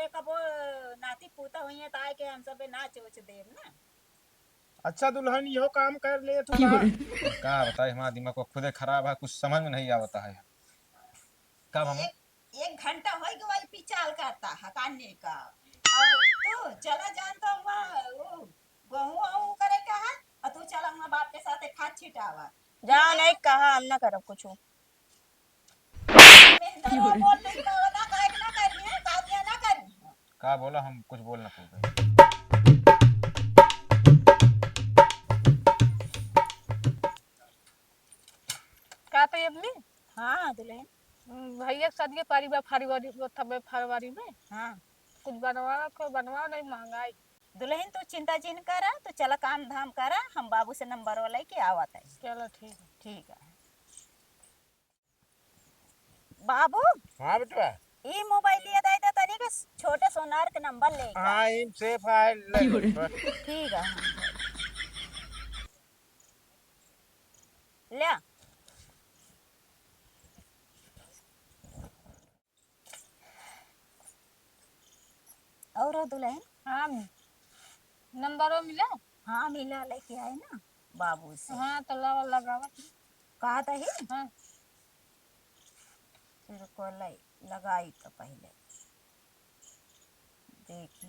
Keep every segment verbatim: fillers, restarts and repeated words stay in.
कबो नाती पूता होइहैं त आए के हम सबे नाच ओच देब ना। अच्छा दुलहन, इहो काम कर ले तू का? का बताई, हमार दिमाग को खुदे खराब है, कुछ समझ में नहीं आवता है। का मामा? एक, एक घंटा होइ गवा, ई पिचाल करता है कान्हे का। और तू चला जान तो वहाँ, वो, गहूँ वहूँ करे का है, और तू चला वहाँ बाप के साथ खाद छिटावा। जा, नहीं कहा, हम ना करब कुछ। मेहनत बोल नहीं पावा, ना काहे के ना करी है, कातिया ना करी है। का बोला, हम कुछ बोल ना पावे। का तो ये अपनी? हाँ, दुलहिन। हम्म, भैया के शादी के पारी बा फरवरी, वो तबे फरवरी में। हाँ। कुछ बनवावा, कोई बनवावा नहीं, महंगाई। दुलहिन, तू चिंता जिन करा, तू चला काम धाम करा, हम बाबू से नंबर लेके आवत है। चलो, ठीक है। ठीक है। बाबू। हाँ बेटवा। ई मोबाइल ये दे दे तनी के, छोटे सोनार के नंबर ले। हाँ, इन सेफ है, ले बेटवा। ठीक है। ले। और दुलहिन? हाँ, नंबरो मिला? हाँ, मिला, लेके आए ना बाबू से। हाँ, तो लावा, लगावा। कहा तही? हाँ। फिर को ले, लगाई तो पहले देखी।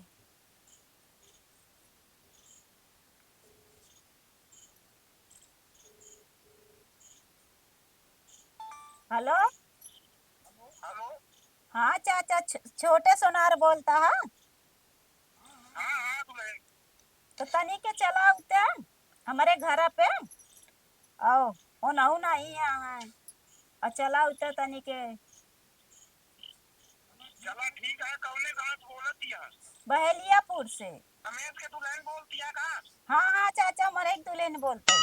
हेलो। हेलो। हाँ चाचा, छ-, छोटे सोनार बोलता है। हाँ, हाँ, दुलहिन। तो तनी के चला उते हमरे घर पे। आओ, ओ नहु नहीं है। और चला उते तनी के। चला ठीक है, कौने गाँव से बोलत हिया? बहेलियापुर से। रमेश के दुलहिन बोलत हिया का? हाँ, हाँ चाचा, हमरे एक दुलहिन बोलते हैं।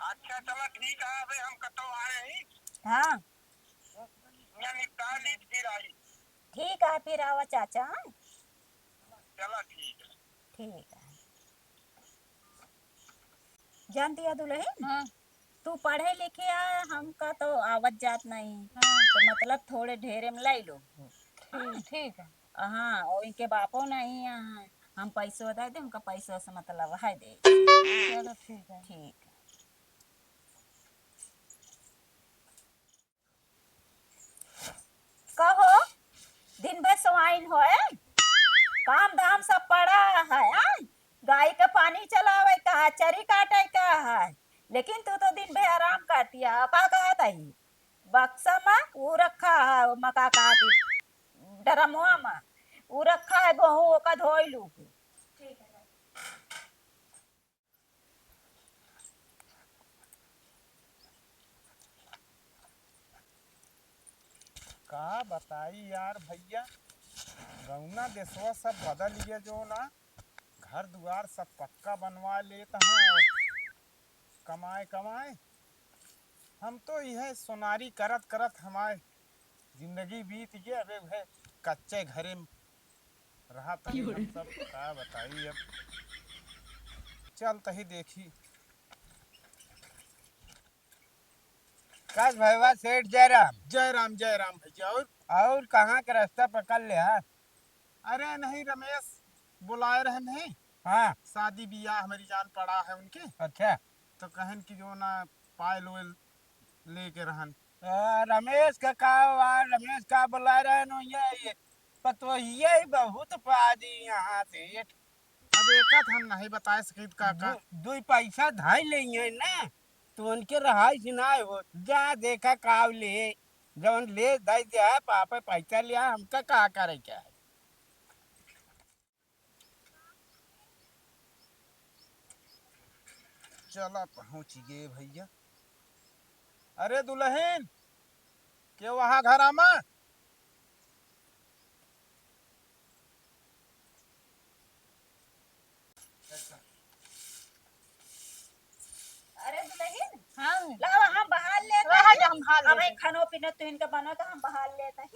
अच्छा, चला ठीक है, अबे हम कतौ आए ही। हाँ। यहाँ निपटा ली, फिर आई। ठीक है, फिर आवा चाचा, हाँ? चला ठीक है। ठीक है। जानती है दुलहिन, हाँ। तू पढ़े लिखे आ, हमका तो आवत जात नहीं। हाँ। तो मतलब थोड़े ढेरे में लाई लो। ठीक, हाँ। ठीक है। हाँ, और इनके बापो नहीं है, हम पैसो दे दे, उनका पैसो से मतलब है दे। चलो ठीक है। ठीक है। कहो, दिन भर सोआइन होए, काम धाम सब पड़ा है, आय? गाय के पानी चलावे का है, चरी काटे का है, लेकिन तू तो दिन भर आराम करती है। का कहत है? बक्सा में वो रखा है, ओमा का कहती, ड्रमवा में वो रखा है, गोहूँ ओका धोई लू। का बताई यार भैया, गौना देसवा सब बदल गया जो ना, घर दुआर सब पक्का बनवा लेत हैं और कमाए कमाए हम तो यह सोनारी करत करत हमारे जिंदगी बीत गया। अबे वह कच्चे घरे में रहा तनी हम सब, का बताई अब। चल तही देखी। का भैया सेठ जयराम? जयराम, जयराम भैया। और? और कहाँ के रास्ता पकड़ ले, हाँ? अरे नहीं, रमेश बुलाए रहन है। हाँ। शादी बियाह हमारी जान पड़ा है उनके। अच्छा। तो कहन कि जो ना पायल ओयल लेके रहन। आ, रमेश का का हुआ? रमेश का बुलाए रहन हो? ये, ये पतोहिया ही बहुत पाजी यहाँ से। अब एका हम नहीं बताए सकित काका। दु-, दुई पैसा धाई लेइहैं ना, तो उनके रहाई सिनाए हो। जा देखा काव ले, जवन ले दई दे है, पापे पैसा लिया, हमका का करे के है? चला पहुँच गए भैया। अरे दुलहिन, के वहाँ घरा मा? अरे दुलहिन, हाँ। लावा हम बहार लेत रहा हई। जा, हम बहार लेत हई। अबे खानो पीनो तू इनका बनो तो हम बहार लेत हई।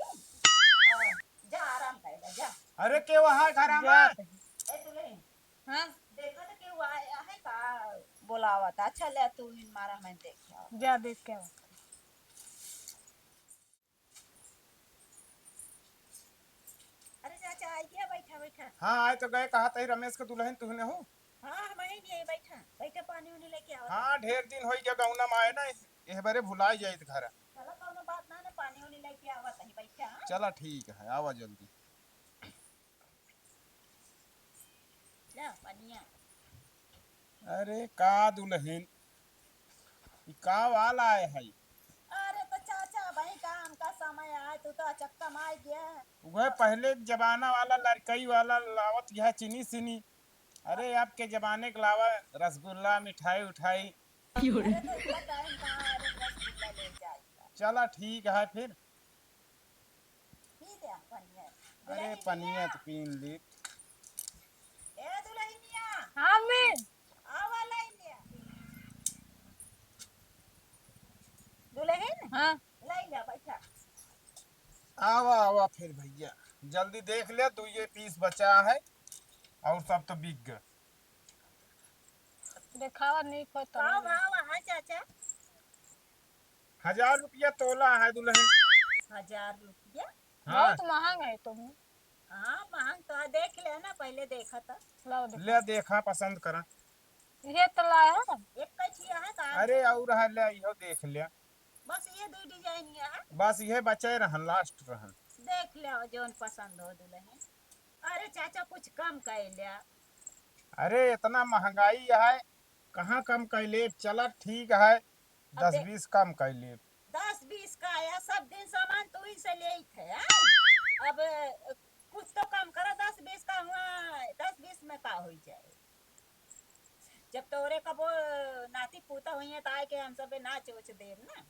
हाँ, जा आराम कर ले, जा। अरे के वहाँ घरा मा? ए दुलहिन, हाँ। देखा तो केहू आया है का बोलावत? अच्छा ले तू इन मारा मैं देख आओ। जा देख के आओ। अरे हाँ, आए तो गए, कहा तही रमेश के दुलहिन तुहने हो। हाँ, हम ही नहीं, बैठा, बैठा, पानी उनी लेके आवा। हाँ, ढेर दिन होई गया गौना में आए ना, एह बरे भुलाई जाइत घर। चला, कौनो बात ना, ना, पानी उनी लेके आवा तही, बैठा, हाँ? चला, ठीक है, आवा जल्दी। ला, पनिया। अरे, का दुलहिन, ई का वाला आए है? अरे, तो चाचा, भाई, काम का समय आए, तू तो अचक्का में आ गया। वह पहले के जमाना वाला, लड़कई वाला लावत यह चीनी सीनी। अरे, आपके जमाने के लावा रसगुल्ला, मिठाई उठाई। अरे, तो इतना टाइम कहाँ, अरे, रसगुल्ला ले जाएगा। चला, ठीक है फिर। पी ले पनिया। अरे, दुलहिनिया। पनिया तो पीन ली। ए दुलहिनिया। हाँ, अम्मी। आवा, लाई ले। दुलहिन? हाँ। लाई ले, बैठा। आवा, आवा फिर भैया, जल्दी देख ले, दू ये पीस बचा है और सब तो बिक गए। देखावा नहीं को तो। का भाव है चाचा? हजार रुपया तोला है दुलहिन। हजार रुपया? हाँ। बहुत महंग है तुम। हाँ, महंग तो है, देख ले ना, पहले देखा था। लाओ देखो। ले देखा, पसंद करा। ये तो लाया है। एक कैची है का? अरे और है, ले इहो देख ले। बस ये दो डिजाइन ये है। बस ये बचे रहन, लास्ट रहन। देख ले जौन पसंद हो दुलहिन। अरे चाचा कुछ कम कर ले। अरे इतना महंगाई है, कहाँ कम कर ले? चला ठीक है, अब दस दे-, बीस कम कर ले। दस बीस का या सब दिन सामान तू ही से लेत है, हाँ? अब कुछ तो कम करा, दस बीस का हुआ, दस बीस में का हो जाए? जब तोरे कबो नाती पोता होइहैं, त आए के हम सबे नाच उच देब ना।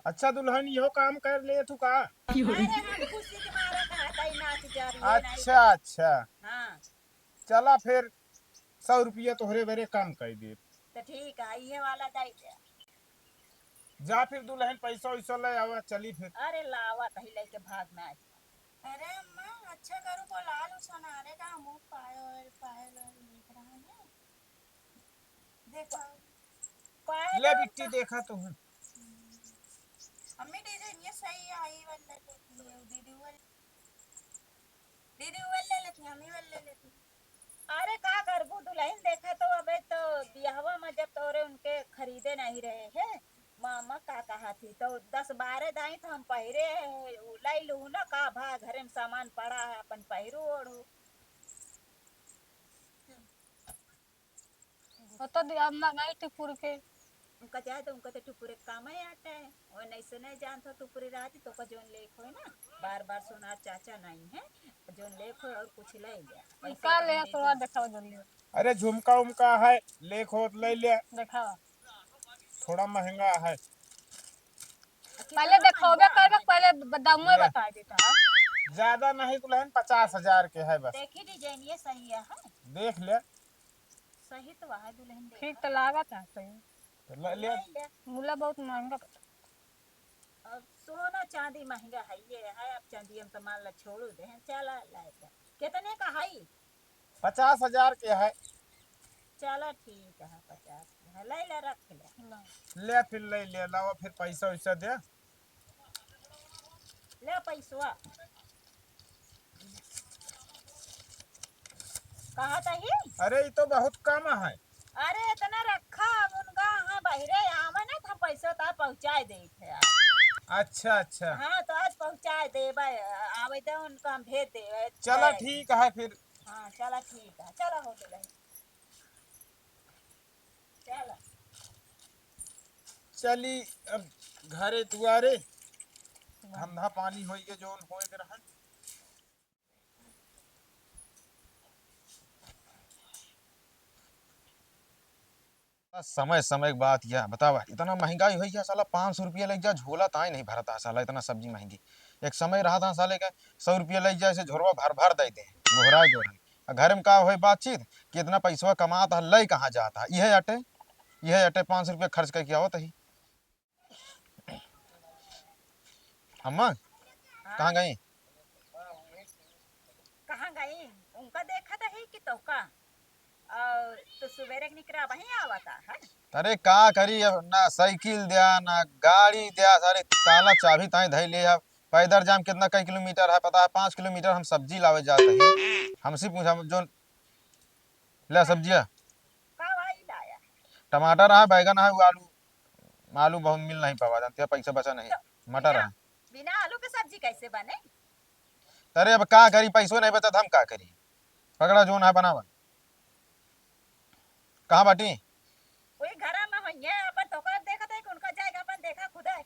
अच्छा दुलहिन, इहो काम कर ले तू का? अरे, हम खुशी के मारे कहत हई, नाच जा रही है, नहीं अच्छा, तो। अच्छा। हाँ। चला फिर, सौ रुपया तोहरे बरे कम कर देब। तो ठीक है, इहे वाला दे दे। जा फिर दुलहिन, पैसा वैसा ले आवा, चली फिर। अरे लावा, तही लेके भाग में आई। अरे अम्मा, अच्छा करू बोला लो सोनारे का, हमहू पायल, पायल, पायल देख रहा है। देखा। पायल ले और बिट्टी, का- देखा तो हूँ। हम्म। अम्मी, डिजाइन ये सही है, आई वाला लेती है, दीदी वाला, दीदी वाला ले लेती, हमी वाला ले लेती। अरे का करबू दुलहिन, देखा तो अबे तो बियाहवा में जब तोरे उनके खरीदे नहीं रहे है, मामा का कहा थी, तो दस बारह दाई तो हम पहिरे है, उ लाई लू ना, का भा घरे में सामान पड़ा है, अपन पहिरू ओढ़ू। ओ तो दि-, अब मंगाई टुपुर के। उनका जाए तो उनका तो टुपुरे के काम है आटा है। और नहीं से नहीं जानत हो टुपुरे राज तो का जोन लेख होए ना, बार बार सोनार चाचा नहीं है, जोन लेख होए और कुछ ले ले। पैसा का तो ले हम दे थोड़ा देंगे। देखाओ जल्दी। अरे झुमका उमका है, लेख होत ले ले। देखाओ। थोड़ा महंगा है। पहले देखो, बे करबे, पहले ब-, दाम में ले। बता देता है। ज्यादा नहीं दुलहिन, पचास हजार के है बस। देखी डिजाइन ये सही है, है? देख ले। सही तो है दुलहिन, ठीक देखा। तो लागत है सही। तो ले ले। ले ले। मुला बहुत महंगा पड़ता। अब सोना चांदी महंगा है, ये है, अब चांदी हम तो मान ला छोड़ू दे हैं, चला लाए जा। कितने का है? पचास हजार के है। चला ठीक है, पचास के है, ले ले, रख ले। ले फिर ले ले, लावा फिर पैसा वैसा दे। ले पैसवा। कहा तही? अरे, ई तो बहुत कम है। अरे, इतना रखा, अब उनका हाँ बहिरे आवे ना, तो हम पैसा तो पहुँचाए देत है आज। अच्छा, अच्छा। हाँ, तो आज पहुँचाए देबे, आवे दे उनका, हम भेज देबे। चला, ठीक है फिर। हाँ, चला, ठीक है, चला, हो गया। चला। चली अब घरे दुआरे, धंधा पानी होई के जौन होए के रहन। समय समय के बात यह बतावा, इतना महंगाई होई है साला, पाँच सौ रुपया लग जा, झोला ताई नहीं भरता है साला, इतना सब्जी महंगी। एक समय रहा था साले के, सौ रुपया लग जाए से झोरवा भर भर दे दे, गोहराए गोहराए। आ घर में का होए बातचीत कि इतना पैसवा कमात है, लई कहाँ जात है, यह अटे, यह अटे पाँच सौ रुपया खर्च करके आवत ही। अम्मा, हाँ। कहाँ गई? कहाँ गई? उनका देखा तो है कि तोका। और तो सुबेरे के निकरा वहीं आवता है। अरे का करी, अब ना साइकिल द्या, ना गाड़ी द्या, सारे ताला चाबी ताई धई ले अब। पैदल जाम कितना, कई किलोमीटर है, पता है, पाँच किलोमीटर हम सब्जी लावे जात ही। हमसे पूछा जो, ले सब्जिया। का भाई लाया? टमाटर है, बैगन है, वो आलू, आलू बहुत मिल नहीं पावा, जानते हैं, पैसा बचा नहीं। तो मटर बिना, है। बिना आलू के सब्जी कैसे बने? अरे, अब का करी, पैसो नहीं बचा, तो हम का करी? पकड़ा, जोन है, बनावा। कहाँ बाटी? वही घर में होइए, अपन तोका देखत है कि उनका जाएगा, अपन देखा खुद है।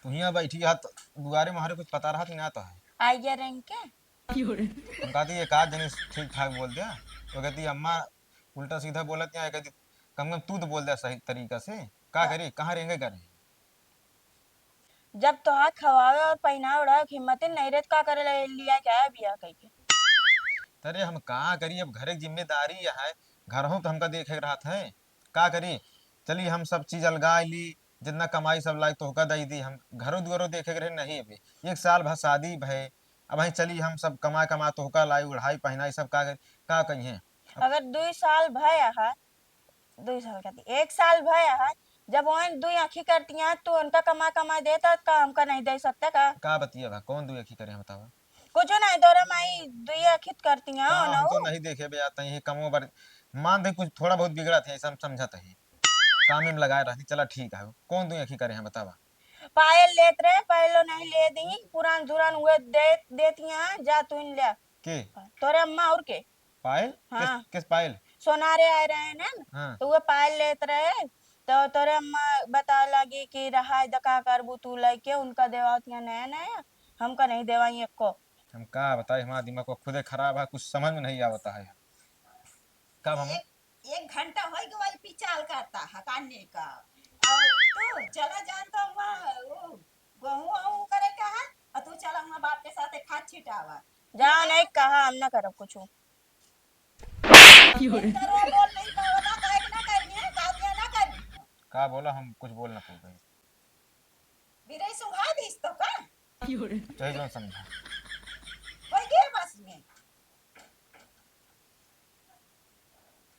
तू हियाँ बैठी हाथ दुआरे, मारे कुछ पता रहत ना तो है। आइया रेंग के। हम कहती एक आध जनी ठीक ठाक बोल दिया, तो कहती अम्मा उल्टा सीधा बोलत यहाँ, कहती कम कम तू तो बोल दे सही तरीका से। का हाँ। करी, कहाँ रेंगे करे? जब तोहार खवावे और पहिनावे ओढ़ावे के हिम्मत ही नहीं रहे, तो का करे ले लिया क्या है बियाह कइके? अरे हम का करी, अब घर की जिम्मेदारी है, घर हो तो हमका देखे के रहत है, का करी? चली हम सब चीज अलगाए ली, जितना कमाई सब लाई तोहका दई दी, हम घरो दुआरो देखे के रहे नहीं। अभी एक साल भर शादी भय, अब हम चली हम सब कमा कमा तोहका लाई, ओढ़ाई पहिनाई सब का, का कही है। अगर दुई साल भय है, दुई साल कहती, एक साल भय है, जब वहीं दुई आँखी करती हैं, तू उनका कमा कमा देता, का हमका नहीं दे सकता का? का बतिया बा, कौन दुई आँखी करे हैं बतावा? कुछ नहीं, तोरे माई दुई आँखी करती हैं, का ना हम तो वो? नहीं देखे बे, आता ही कमो बर मान दे, कुछ थोड़ा बहुत बिगड़त है, ऐसा हम समझत है, काम में लगाए रहती, चला ठीक है। कौन दुई आँखी करे हैं बतावा? पायल लेत रहे, पायलो नहीं ले दी, पुरान धुरान हुए दे देती हैं, जा तू इन ले। के? तोरे अम्मा और के? पायल? किस, हाँ। किस पायल? सोनारे आए रहे ना, हाँ। तो वो पायल लेत रहे, तो तोरे अम्मा बता लगी कि रहा द का करबू तू लइके, उनका देवा होतिया नया नया, हमका नहीं देवाई एको। हम का बताई, हमारा दिमाग को खुदे खराब है, कुछ समझ में नहीं आवता है। कब हम एक, एक घंटा होई गवा, ई पिचाल करता है कान्ने का। और तू चला जान तो वहाँ, वो, गहूँ वहूँ करे का है, और तू चला वहाँ बाप के साथ खाद छिटावा। जा, नहीं कहा, हम ना करब कुछ। क्यों रे? इधर वो बोल नहीं पावला, काहे के ना करनी है, का दिया ना करनी है। का बोला, हम कुछ बोल ना पावे। बिरई सुंघा दीस तो का? क्यों रे? चाहे जौन समझा। होई गया बस में।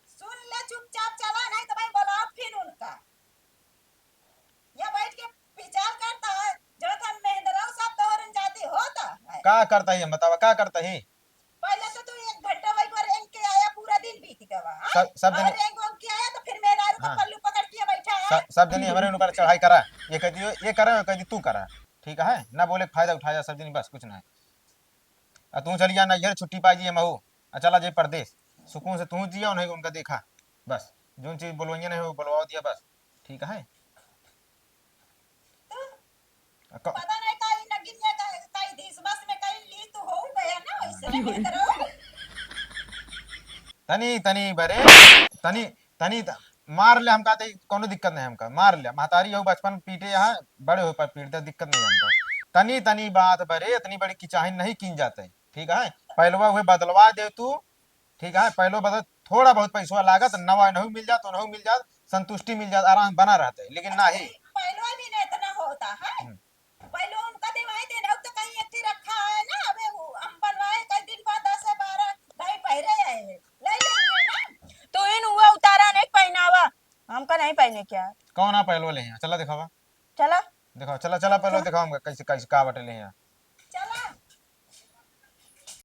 सुन ले, चुपचाप चला, नहीं तो मैं बुलाओ फिर उनका। या बैठ के विचार करता है, जब हम मेहंदराव साहब तोहरन जाती होता है। का करता ही हम बतावा, का करता ही? पहले तो तू एक घंटा वही पर रेंग के आया, पूरा दिन बीत गवा, हाँ? सब, सब और जनी रेंग वेंग के आया तो फिर मेहरारू का हाँ। पल्लू पकड़ के बैठा है। सब, सब जनी हमरे ऊपर चढ़ाई करा, ये कह दियो, ये करा, ये कह दी तू करा, ठीक है? ना बोले के फायदा उठाया सब जनी, बस कुछ ना है। आ तू चली जा नैहर, छुट्टी पाई जी महू, आ चला जाई परदेस, सुकून से तू जिया, उन्हें उनका देखा, बस जौन चीज बोलवाइया नहीं हो बोलवा दिया, बस ठीक है। तो आ, क- पता नहीं काई नगिनिया का, काई दिस बस में काई ली तो हो गया ना, वैसे क्यों? नहीं करो। तनी, तनी बरे, तनी, तनी त-, मार ले हमका, ते कौनो दिक्कत नहीं हमका, मार ले। महतारी हो बचपन पीटे यहाँ, बड़े हो पर पीटते, दिक्कत नहीं हमका। तनी, तनी बात बरे, इतनी बड़ी किचाहिन नहीं कीन जाते, ठीक है? पहलवा हुए बदलवा दे तू, ठीक है? पहलवा बदल, थोड़ा बहुत पैसवा लागत, नवा नहू मिल जात, नहू मिल जात, संतुष्टि मिल जात, आराम बना रहते, लेकिन ना ही। पहलवा भी नहीं इतना होता है। हम्म। पहले उनका देवाई देना हो तो कहीं एक ठे रखा है ना, अबे वो हम बनवाए कई दिन बाद दस से बारह ढाई पहरे आए हैं, ले लेंगे ना। तू इन हुआ उतारा नहीं पहनावा, हमका नहीं पहने क्या? कौन आ पहलवा ले यहाँ? चला दिखावा। चला। दिखावा, चला, चला पहलवा चला। दिखावा हमका कैसे, कैसे का बटे ले यहाँ।